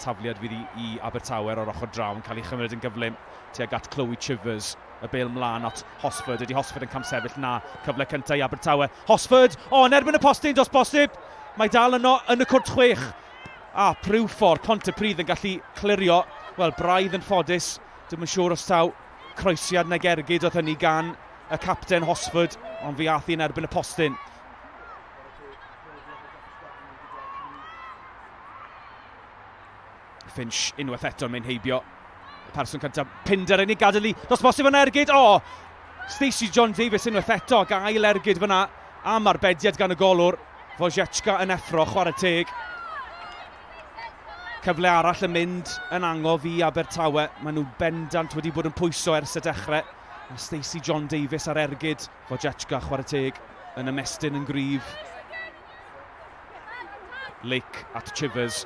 Tafliad fydd i, i Abertawe o'r ochr draw yn cael ei chymryd yn gyflym tuag at Chloe Chivers. Y bêl mlaen at Hosford. Ydy Hosford yn camsefyll? Na. Cyfle cyntaf i Abertawe. Hosford! O, yn erbyn y postyn, dos bosib! Mae dal yno yn y cwrt chwech. A, Prewford, Pontypridd yn gallu clirio. Wel, braidd yn ffodus. Dim yn siŵr os taw croesiad nag ergyd oedd hynny gan y capten Hosford, ond fi ath hi yn erbyn y postyn. Finch unwaith eto yn mynd heibio. Y person cyntaf, Pinder yn ei gadael i. Dos bosib yn ergyd. O! Stacey John Davies unwaith eto ac ail ergyd fyna am arbediad gan y golwr. Wojciechka yn effro, chwarae teg. Cyfle arall yn mynd yn angof i Abertawe. Maen nhw bendant wedi bod yn pwyso ers y dechrau. A Stacey John Davies ar ergyd. Wojciechka, chwarae teg, yn ymestyn yn gryf. Lake at Chivers.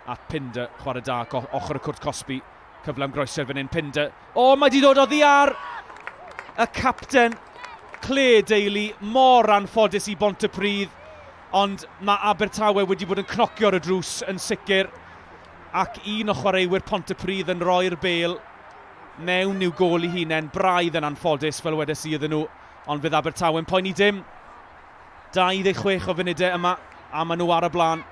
At Pinder, chwarae da, ochr y cwrt cosbi. Cyfle am groesiad fan hyn, Pinder. O, mae di dod oddi ar y capten Claire Daly, mor anffodus i Bontypridd, ond mae Abertawe wedi bod yn cnocio ar y drws yn sicr, ac un o chwaraewyr Pontypridd yn rhoi'r bêl mewn i'w gôl i hunain, braidd yn anffodus fel wedes i iddyn nhw, ond fydd Abertawe'n poeni dim. 26 o funudau yma, a maen nhw ar y blaen.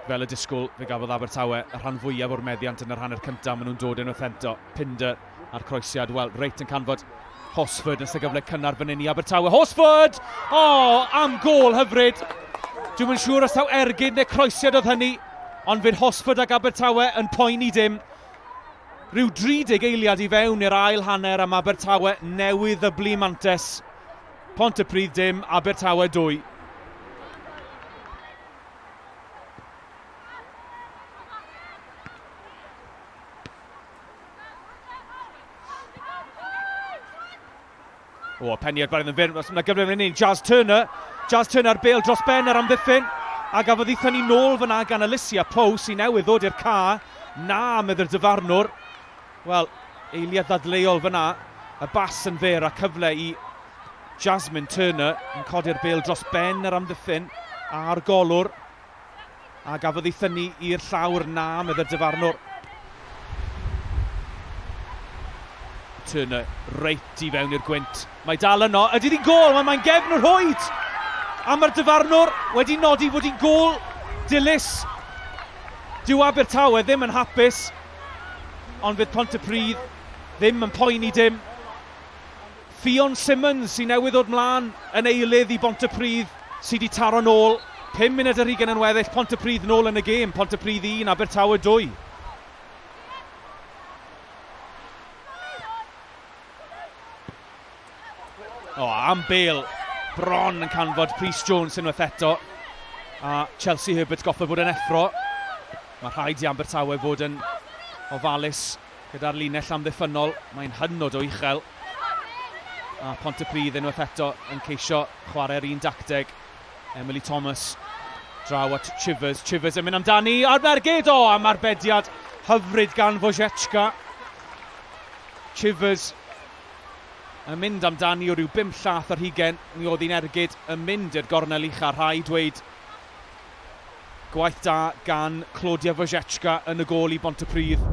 Fel y disgwyl, fe gafodd Abertawe y rhan fwyaf o'r meddiant yn yr hanner cyntaf. Maen nhw'n dod unwaith eto. Pinder a'r croesiad, wel, reit yn canfod Horsford yn y gyfle cynnar fan hyn i Abertawe. Horsford! O, oh, am gôl hyfryd! Dwi'm yn siŵr os taw ergyd neu croesiad oedd hynny, ond fydd Horsford ac Abertawe yn poeni dim. Rhyw 30 eiliad i fewn i'r ail hanner am Abertawe newydd ddyblu mantes. Pontypridd dim, Abertawe 2. O, peniad braidd yn fyr. Mae gyfle fan hyn. Jazz Turner. Jazz Turner ar bêl dros ben yr amddiffyn. A gafodd ei thynnu nôl fyna gan Alicia Poe sy'n newydd ddod i'r ca. Na, meddy'r dyfarnwr. Wel, eiliad ddadleuol fyna. Y bas yn fyr a cyfle i Jasmine Turner yn codi'r bêl dros ben yr amddiffyn a'r golwr. A gafodd ei thynnu i'r llawr na, meddy'r dyfarnwr. Turner reit i fewn i'r gwynt. Mae dal yno. Ydy hi'n gôl? Mae mae'n gefn yr rhwyd! A mae'r dyfarnwr wedi nodi fod hi'n gôl dilys. Dyw Abertawe ddim yn hapus. Ond fydd Pontypridd ddim yn poeni dim. Ffion Simmons sy'n newydd ddod mlaen yn eilydd i Bontypridd sydd wedi taro nôl. 5 munud ar hugain yn weddill, Pontypridd nôl yn y gêm. Pontypridd 1, Abertawe 2. O, am bêl bron yn canfod Rhys Jones unwaith eto. A Chelsea Herbert goffa bod yn effro. Mae rhaid i Abertawe fod yn ofalus gyda'r linell amddiffynnol. Mae'n hynod o uchel. A Pontypridd unwaith eto yn ceisio chwarae'r un dacteg. Emily Thomas draw at Chivers. Chivers yn mynd amdani a'r ergyd o am arbediad hyfryd gan Wojciechka. Chivers yn mynd amdani o ryw bum llath ar hugen. Mi oedd hi'n ergyd yn mynd i'r gornel ucha, rhaid dweud. Gwaith da gan Claudia Wojciechka yn y gôl i Bontypridd.